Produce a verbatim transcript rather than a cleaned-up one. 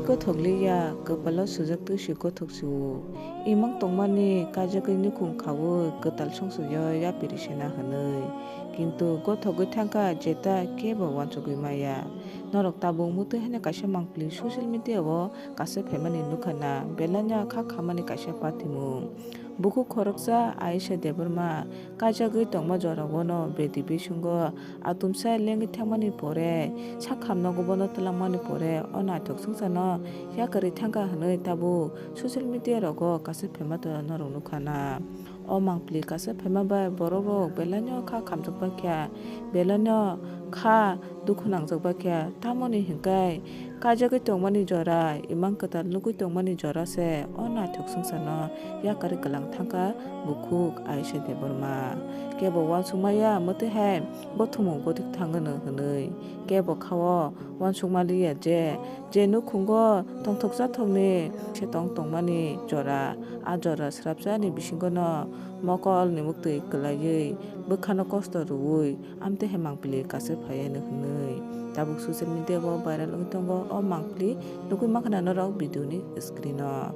Gothok liya, kwpalo sujak twi si gothok si-o. Imang tongmani kajagwi nukhung khaui kwtal songsoyo yapiri sena hwnwi. Kintu gothogwi thangkha jeta kebo uansugwi maya. Norok tabuk mutwi haino kaisa mangpili social media-o kaisa phaimani nukha na, belai no kha khamani kaisa patimung. Bukhuk khoroksa Ayesha Debbarma kajagwi tongma jorao no bedi bisingo atumsa lengwi thangmani pore, sak hamnago bono twlangmani pore, o naithok swngcharno yakarwi thangkha hwnwi tabuk social media rogo kaisa phaima tongna norok nukha na. O mangpili kaisa phaima bai borok rok belai no kha khamjak bakya, belai no kha dukhu nangjak bakya, tamoni hinkai kajagwi tongmani jora, imang kwtal nugwi tongmani jora se o naithok swngcharno yakarwi kwlang thangkha bukhuk Ayesha Debbarma. Kebo uansukmaya, mwtwi hai bothumung bothik thangwno hwnwi. Kebo khao uansukma liya je, je nukhungo tongthok chathokni se tong tongmani jora, a jora srapsani bisingono mokolni muktwi kwlaiwi bwkhano kosto rwui amtwi hai mangpili kaisa phaiya hwnwi. Tabuk social media-o viral wngwi tongo o mangpili, nugwi mankha na norok video-ni screen-o.